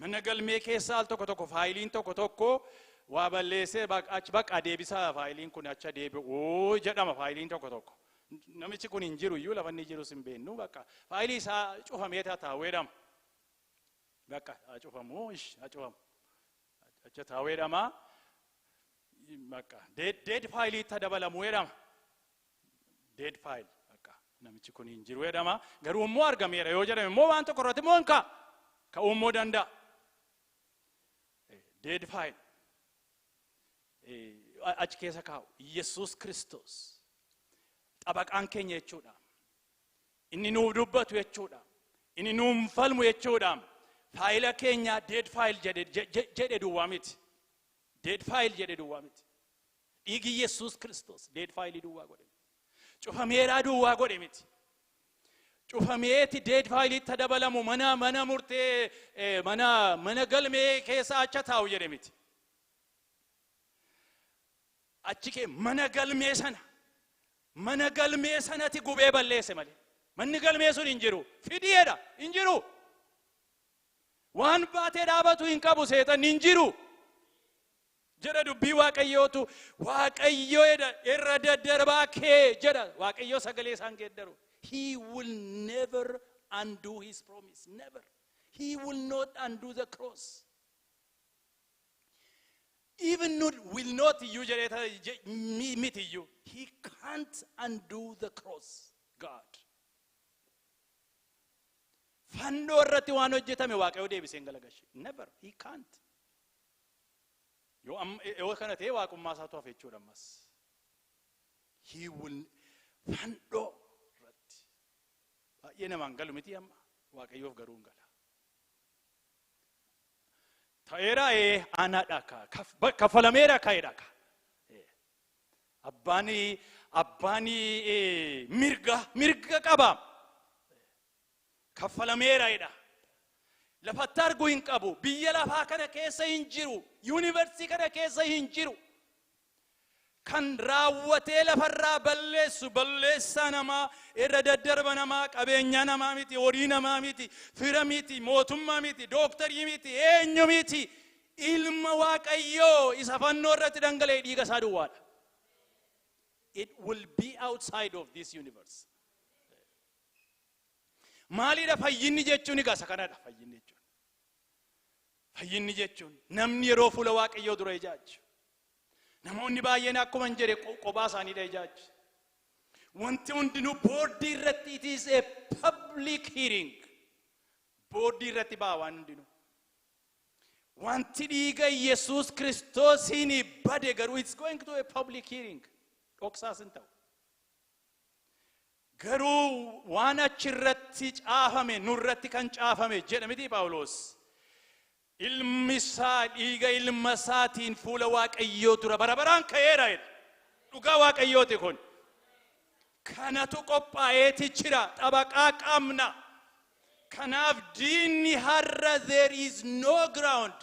Mana galmee keessa al tokko tokko faayiliin tokko tokko waa balleessee achi baqa deebisaa, faayiliin kun acha deebi'uu jedhama faayiliin tokko tokko. Namichi kun hin jiru iyyuu, lafa inni jirus hin beeknu, bakka faayilii isaa cufamee taa'uu jedhama. Bakka haa cufamu, haa cufamu. Acha taa'uu jedhama. Bakka dead faayilii itti dabalamuu jedhama. Dead file, bakka namichi kun hin jiru jedhama. Garuu immoo argameera yoo jedhame immoo waan tokko irratti immoo hin ka'a. Ka'uu immoo danda'a. Dead file. Achi keessa kaa'u. Yesuus Kiristoos xabaqaan keenya jechuudha. Inni nuuf dubbatu jechuudha. Inni nuuf falmu jechuudha. Faayila keenya dead file jedhe duwwaa miti. Dead file jedhe duwwaa miti. Dhiigi Yesuus Kiristoos dead file duwwaa godhe miti. Cufameeraa duwwaa godhe miti. Cufameeti dead file itti dabalamu, mana murtee, mana galmee keessa acha taa'u jedhe miti. Achi kee mana galmee sanatti gubee balleesse malee. Manni galmee sun hin jiru. Fidiyeedha, hin jiru. Waan baatee dhaabatu hin qabu, seexanni hin jiru. Jedha dubbii Waaqayyootu. Waaqayyo jedha, irra daddarbaa kee jedha. Waaqayyo sagalee isaan geeddaru. He will never undo his promise. Never. He will not undo the cross. Even not will not iyyuu jedhee miti iyyuu. He can't undo the cross. God. Fannoo irratti waan hojjetame Waaqayyo deebisee hin galagashe. Never. He can't. Yoo kana ta'e waaqummaa isaatu hafe jechuudha ammas. He will fannoo irratti. Baay'ee namaan galu miti amma, Waaqayyoof garuu hin gala. Ta'eera ee, anaadha kaffalameera ka'eedha ka. Abbaan mirga qaba. Kaffalameera jedha. Lafatti arguu hin qabu. Biyya lafaa kana keessa hin jiru. Yuunivarsiitii kana keessa hin jiru. Kan raawwatee lafarraa balleessu balleessaa namaa, irra daddarba namaa, qabeenyaa namaa miti, horii namaa miti, fira miti, mootummaa miti, dooktarii miti, eenyu miti. Ilma Waaqayyoo isa fannoo irratti dhangala'e dhiiga isaa duwwaadha. It will be outside of this universe. Maalidha fayyinni jechuun? Egaa isa kanadha fayyinni jechuun. Fayyinni jechuun namni yeroo fuula Waaqayyoo dura ijaaju. Namoonni baay'een akkuma hin jedhe kophaa isaaniidha ijaaju. Wanti hundinuu boordii irratti, it is a public hearing. Boordii irratti ba'a waan hundinuu. Wanti dhiiga Yesuus Kiristoosiin bade garuu it's going to a public hearing. Dhoksaas hin ta'u. Garuu waan achirratti caafame, nurratti kan caafame jedha miti Phaawulos. Ilmi isaa, dhiiga ilma isaatiin fuula Waaqayyoo dura bara baraan ka'eera jedha. Dhugaa Waaqayyooti kun. Kanatu qophaa'eeti jira. Xabaqaa qabna. Kanaaf diinni har'a there is no ground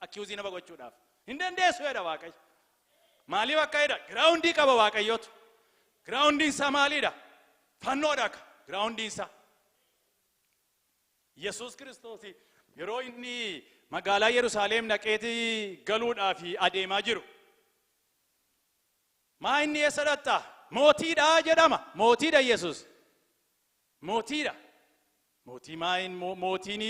accuse nama gochuudhaaf. Hin dandeessu jedha Waaqayyo. Maaliif akka jedha? Ground ii qaba Waaqayyotu. Groundiin isaa maalidha? Fannoodha groundiin isaa. Yesuus Kiristoos yeroo inni magaalaa Yerusaalem dhaqeeti galuudhaaf adeemaa jiru. Maa inni eessa dhaqxa? Mootiidha jedhama. Mootiidha Yesuus. Mootiidha. Mootii maayin mootiin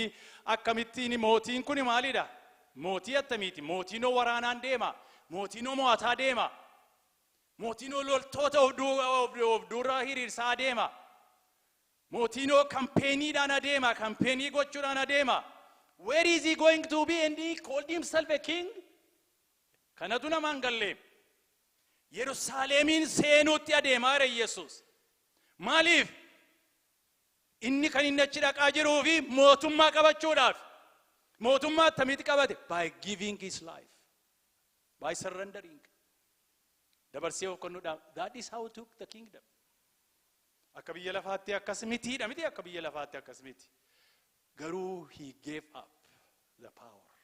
akkamittiin mootiin kun maalidha? Mootii attamiiti? Mootiinoo waraanaan deema. Mootiinoo mo'ataa deema. Mootiinoo loltoota of dura hiriirsaa deema. Mootiinoo campaigniidhaan adeema. Campaign gochuudhaan adeema. Where is he going to be? And he called himself a king. Kanatu namaan galle. Yerusaalemiin seenuutti adeemaa jira Yesuus. Maaliif? Inni kan inni achi dhaqaa jiruu fi mootummaa qabachuudhaaf. Mootummaa attamitti qabate? By giving his life. By surrendering. Dabarsee of kennuudhaaf. That is how he took the kingdom. Akka biyya lafaatti akkas mitiidha miti, akka biyya lafaatti akkas miti. Garuu he gave up the power.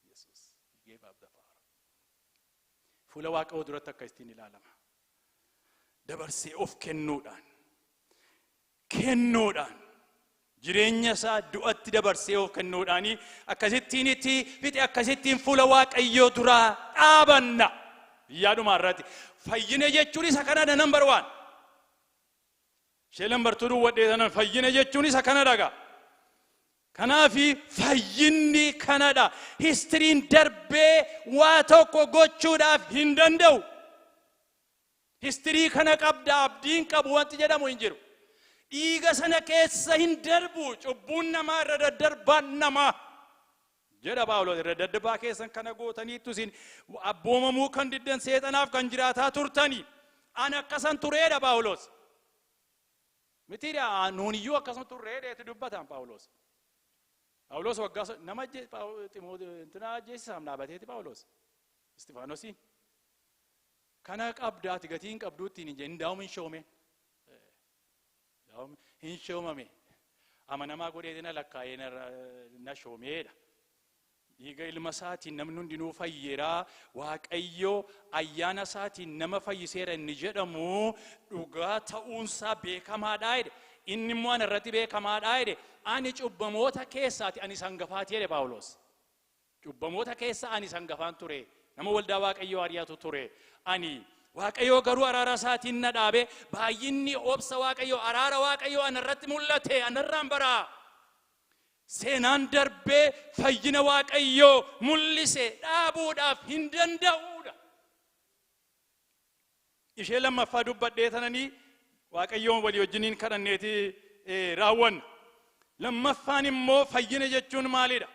Jesus, he gave up the power. Fuula Waaqayyoo duratti akka ittiin ilaalama. Dabarsee of kennuudhaan. Kennuudhaan. Jireenya isaa du'atti dabarsee of kennuudhaanii akkasittiin itti fixe, akkasittiin fuula Waaqayyoo duraa dhaabanna. Biyyaadhuma irratti. Fayyina jechuun isa kanadha, number one. Ishee number two duwwadhee sanan fayyina jechuun isa kana dhaga. Kanaafi fayyinni kanadha. Historyn darbee waa tokko gochuudhaaf hin danda'u. History kana qabda, abdiin qabu wanti jedhamu hin jiru. Dhiiga sana keessa hin darbu cubbuun namaa, irra daddarbaan namaa. Jedha Paawulos, irra daddarbaa keessan kana gootaniittu isin abboomamuu kan diddan, seexanaaf kan jiraataa turtanii. Ani akkasan tureedha Paawulos. Mitiidha, nuuniyyuu akkasuma turreedheetu dubbataan Paawulos. Paawulos waggaa nama intina ajjeesisaaf dhaabateeti Paawulos. Istifaanosii. Kana qabdaati gatii hin qabduu ittiin hin jedhin, daa'um hin shoome. Daa'um hin shoomame. Amanamaa godheeti na lakkaa'ee na shoomeedha. Dhiiga ilma isaatiin namni hundinuu fayyeeraa, Waaqayyo ayyaana isaatiin nama fayyiseera inni jedhamu dhugaa ta'uunsaa beekamaadhaa jedhe. Inni immoo ana irratti beekamaadhaa jedhe. Ani cubbamoota keessaati ani sangafaati jedhe Paawulos. Cubbamoota keessa ani sangafaan ture. Nama waldaa Waaqayyoo ari'atu ture. Ani Waaqayyoo garuu araara isaatiin na dhaabe, baay'inni obsa Waaqayyoo, araara Waaqayyoo ana irratti mul'ate anarraan baraa. Seenaan darbee fayyina Waaqayyoo mul'ise dhaabuudhaaf hin danda'uudha. Ishee lammaffaa dubbadhee tananii Waaqayyoon walii wajjiniin kadhanneeti raawwanna. Lammaffaan immoo fayyina jechuun maalidha?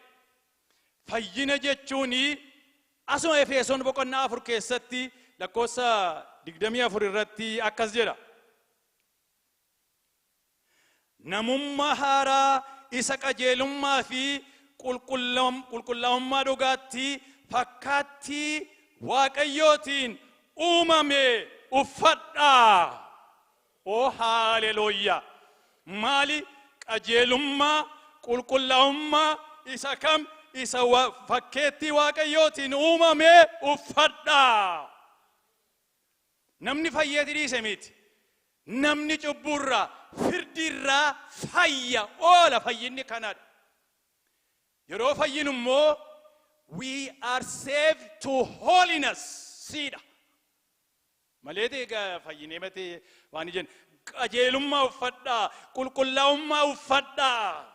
Fayyina jechuun asuma Efesoon boqonnaa 4 keessatti lakkoofsa 24 irratti akkas jedha. Namummaa haaraa isa qajeelummaa fi qulqullaa'ummaa dhugaatti fakkaattii Waaqayyootiin uumame uffadhaa. Oo haaleluuyaa! Maali? Qajeelummaa, qulqullaa'ummaa isa kam? Isa fakkeettii Waaqayyootiin uumame uffadhaa. Namni fayyeeti dhiise miti. Namni cubbuurraa, firdiirraa fayya oola, fayyinni kanadha. Yeroo fayyinu immoo we are saved to holiness siidha. Malee egaa fayyinee matee waan hin jenne, qajeelummaa uffadhaa, qulqullaa'ummaa uffadhaa.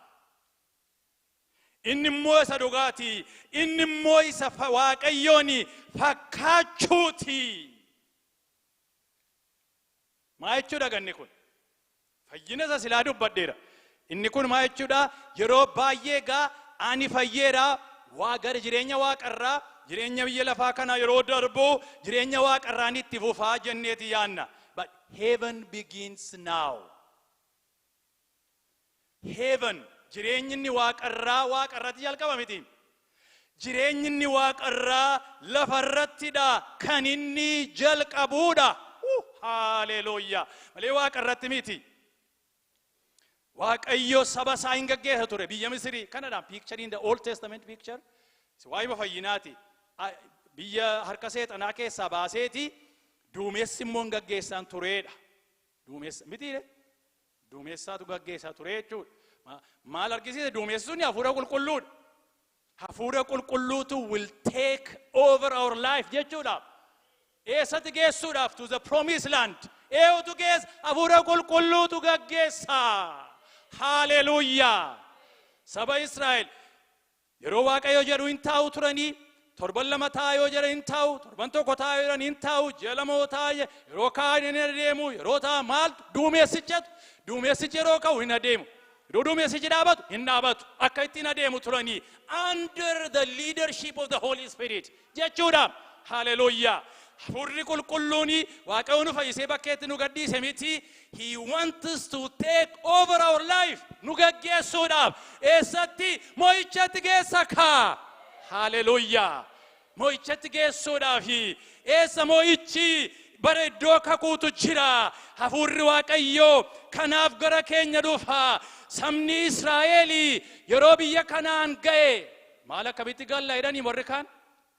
Inni immoo isa dhugaati. Inni immoo isa Waaqayyoon fakkaachuuti. Maa jechuudha ganni kun? Fayyina isa silaa dubbadheera. Inni kun maa jechuudha? Yeroo baay'ee egaa ani fayyeera, waa gara jireenya waaqarraa, jireenya biyya lafaa kana yeroo darbu jireenya waaqarraan itti fufaa jenneeti yaanna. But heaven begins now. Heaven, jireenyi inni waaqarraa waaqarratti jalqaba miti. Jireenyi inni waaqarraa lafarrattidha kan inni jalqabuudha. Haaleluuyaa. Malee waaqarratti miti. Waaqayyo saba isaa hin gaggeessa ture biyya Misirii. Kanadhaan picture in the Old Testament picture. Waa'ee fayyinaati. Biyya harka seexanaa keessaa baaseeti Duumessi immoo hin gaggeessaan tureedha. Duumessa mitiire? Duumessaatu gaggeessaa ture jechuudha. Maal argisiisa? Duumessi sun Hafuura Qulqulluudha. Hafuura Qulqulluutu will take over our life jechuudha. Eessatti geessuudhaaf? To the promised land. Eenyutu geessa? Hafuura Qulqulluutu gaggeessa. Haaleluyyaa! Saba Israa'el yeroo Waaqayyo jedhu hin taa'u turanii. Torban 2 ta'a yoo jedhan hin taa'u, torban 1 ta'a yoo jedhan hin taa'u, ji'a 2 yoo ta'a, yeroo kaan hin adeemu. Yeroo ta'a maal? Duumessichatu. Duumessichi yeroo ka'u hin adeemu, yeroo duumessichi dhaabatu hin dhaabatu. Akka ittiin adeemu turanii under the leadership of the Holy Spirit jechuudha. Haaleluyyaa! Hafuurri Qulqulluun Waaqayyo nu fayyisee bakkeetti nu gadhiise miti. He wants to take over our life, nu gaggeessuudhaaf. Eessatti? Mo'ichatti geessa kaa. Haaleluyyaa! Mo'ichatti geessuudhaaf. Eessa mo'ichi? Bara iddoo kakuutu jira. Hafuurri Waaqayyoo kanaaf gara keenya dhufa. Sabni Israa'el yeroo biyya Kanaan ga'e, maal, akkamitti galla jedhanii warri kaan.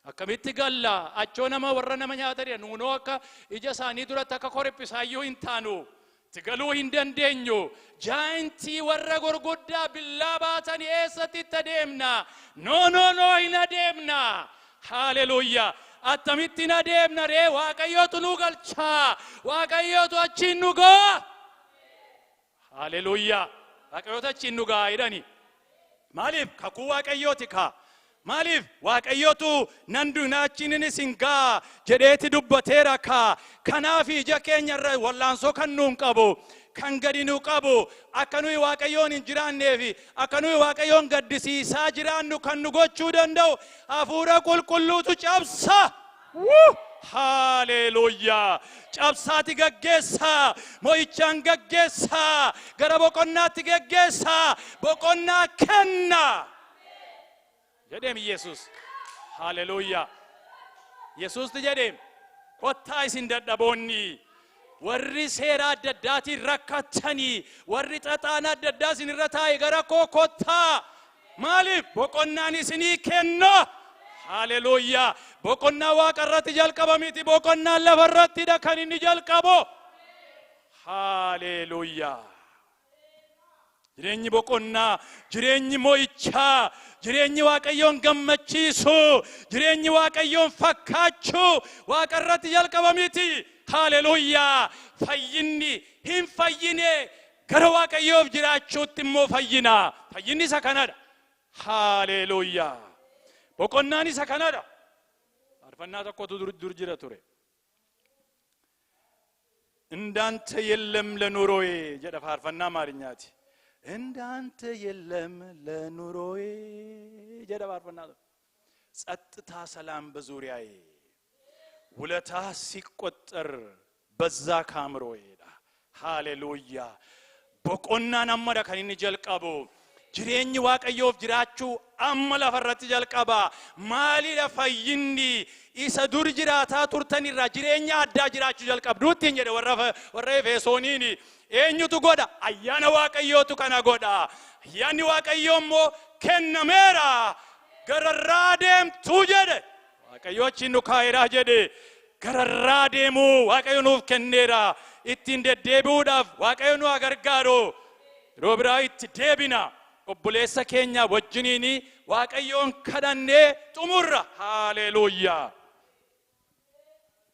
Akkamitti galla? Achoo nama warra nama nyaatan, nuunoo akka ija isaanii duratti akka koriphisaayyuu hin taanu. Itti galuu hin dandeenyu. Giant warra gurguddaa billaa baatan, eessatti itti adeemna? No, no, no, hin adeemna. Haaleluyyaa! Attamitti hin adeemna ree? Waaqayyootu nu galchaa. Waaqayyootu achiin nu ga'a. Haaleluyyaa! Waaqayyootu achiin nu ga'a jedhani. Maaliif? Kakuu Waaqayyooti kaa. Maaliif? Waaqayyootu nan duuna achiin isin ga'a jedheeti dubbateera kaa. Kanaaf ija keenya irra wallaansoo kan nuun qabu, kan gadi nu qabu, akka nuyi Waaqayyoon hin jiraanneef, akka nuyi Waaqayyoon gaddisiisaa jiraannu kan nu gochuu danda'u Hafuura Qulqulluutu cabsa. Haaleluyyaa! Cabsaati gaggeessaa, mo'ichaan gaggeessaa, gara boqonnaatti gaggeessaa, boqonnaa kenna. Jedheem Yesus. Haaleluyyaa! Yesuusti jedheem, kottaa isin dadhaboonni, warri seera adda addaatiin rakkattanii, warri xaxaan adda addaa isin irra taa'e, gara koo kottaa. Maaliif? Boqonnaan isinii kenna. Haaleluyyaa! Boqonnaa Waaqa irratti jalqaba miti, boqonnaan lafa irrattidha kan inni jalqabu. Haaleluyyaa! Jireenyi boqonnaa, jireenyi mo'ichaa, jireenyi Waaqayyoon gammachiisu, jireenyi Waaqayyoon fakkaachuu Waaqa irratti jalqaba miti. Haaleluyyaa! Fayyinni hin fayyine, gara Waaqayyoof jiraachuutti immoo fayyina. Fayyinni isa kanadha. Haaleluyyaa! Boqonnaan isa kanadha. Faarfannaa tokkotu dur dur jira ture. እንዳንተ የለም ለኑሮዬ jedha, faarfannaa Amaariñaati. እንዳንተ የለም ለኑሮዬ jedha faarfannaa tokko. ጸጥታ ሰላም በዙሪያዬ፣ ውለታ ሲቆጠር በዛ ካምሮዬ dha. Haaleluyyaa! Boqonnaan ammadha kan inni jalqabu. Jireenyi Waaqayyoof jiraachuu amma lafarratti jalqaba. Maalidha fayyinni? Isa dur jiraataa turtan irraa jireenya addaa jiraachuu jalqabdu ittiin jedhe warra Efesooniin. Eenyutu godha? Ayyaana Waaqayyootu kana godha. Ayyaanni Waaqayyoo immoo kennameera. Gararraa deemtuu jedhe. Waaqayyo achiin nu kaa'eera jedhe. Gararraa deemuu Waaqayyo nuuf kenneera. Ittiin deddeebi'uudhaaf Waaqayyo nu haa gargaaru. Yeroo biraa itti deebina. Obboleessa keenya wajjiniin Waaqayyoon kadhannee xumurra. Haaleluyyaa!